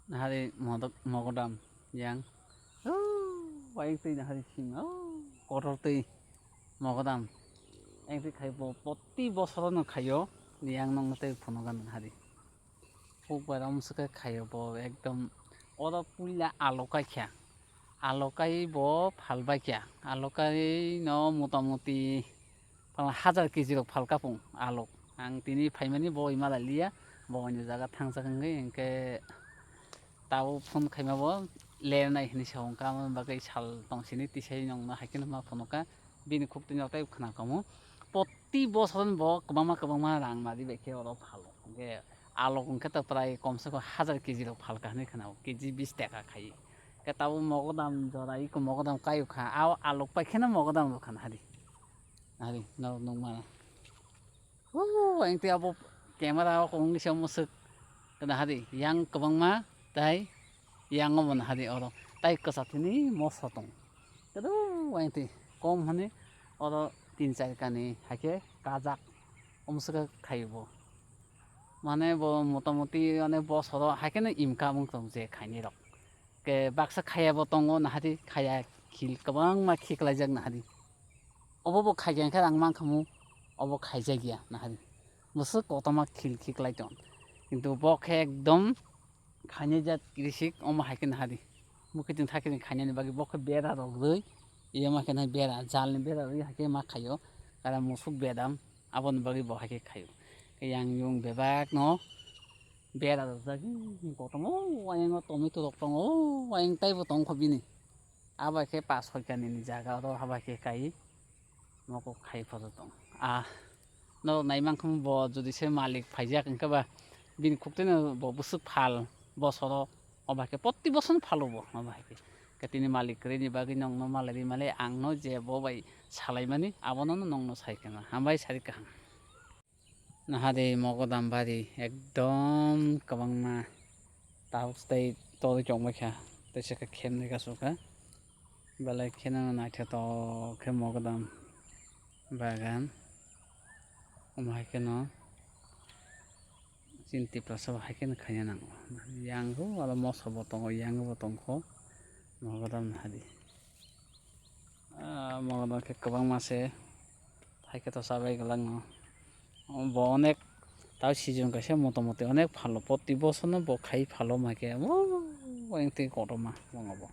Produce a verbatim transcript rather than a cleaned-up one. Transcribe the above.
Nahari modok mogodam yang. Waing twi nahari sima. Kotor twi mogodam. Yang twi khai bo poti bosoro no khayo. Yang nong tei phunugan nahari. Huk bai ram se khayo bo ekdom. Oro puila alo kai kha. Alo kai bo phal bai kha. Alo kai no motamuti pala hajar kg rok phal kapung alok. Ang tini phaimani bo ima lai liya, bo ani jaga thangjak wngwi, hwnkhe tabuk phone khaima bo lernai hinwi sa wngkha, aboni bagwi sal tong sini tisai nongno hai kheno ma phunukha, bini khuk tini tei khna kamo. Poti bosor bo kwbangma kwbangma rang mari bai khe oro phalo. Hwnkhe alok wngkhe to prai komse kom hajar kg rok phalkha hinwi khna, kg bis taka khai. Khe tabuk mogodam jora iko mogodam kayuk kha, a alok pai kheno mogodam rok kha nahari. Nahari, norok nukmano. Huu, ang tei abo camera o kong se musuk. Kena hadi, yang kwbangma, tai yang omo nahadi oro. Tai kwchak thini moso tong. Kedo ang tei kom hani oro tin char kani haikhe kajak. Omo swkhe khaibo. Mane bo motamuti mane bosoro haikhe no income wng tong je khainai rok. Ke baksa khaya bo tongo, nahadi khaya khil kwbangma khiklaijak nahadi. Obo bo khaikha khe rang mankhamu, obo khaijakya nahadi. Bwswk kotorma khil khiklai tong. Kintu bo khe ekdom khainai jat kirisik, omo hai khe nahadi. Bukhuting thakhe khainani bagwi bo khe bera rok rwi, iya ma khe nai bera, jalni bera rwi hai khe ma khaio. Kara musuk bedam, aboni bagwi bo hai khe khaio. Yang yung bebak no bera rwjak, kotorma o ayang o tomato rok tongo, o ayang taibo tongkho bini. Abo khe pas soi kani ni jaga oro abo khe kai mokol khai photo tong. Ah, norok nai mankha bo jodi se malik phaijak hwnkhe ba bini khuk twi no bo bwswk phal bosoro obo khe poti bosor phalo bo obo khe. Khe tini malik kwrwi ni bagwi nongno malai ri male ang no je bo bai salai mani abono nongno sai kha hambai sari kaham. Nahadi mogodam bari ekdom kwbangma tabuk tei torwi chongbai kha, tei se khe khemni kasu kha, belai kheno naithotok khe mogodam bagan. Omo hai kheno chini Tiprasa bo hai kheno khaina nango, yang bo oro moso bo tongo, yang bo tongkho mogodam nahadi. Ah, mogodam khe kwbangma se. Hai khe to chabai gwlak no. Bo onek tao season kaisa motamuti onek phalo, poti bosor no bo khai phalo ma khe. Bo, bo, bo, kotorma bo.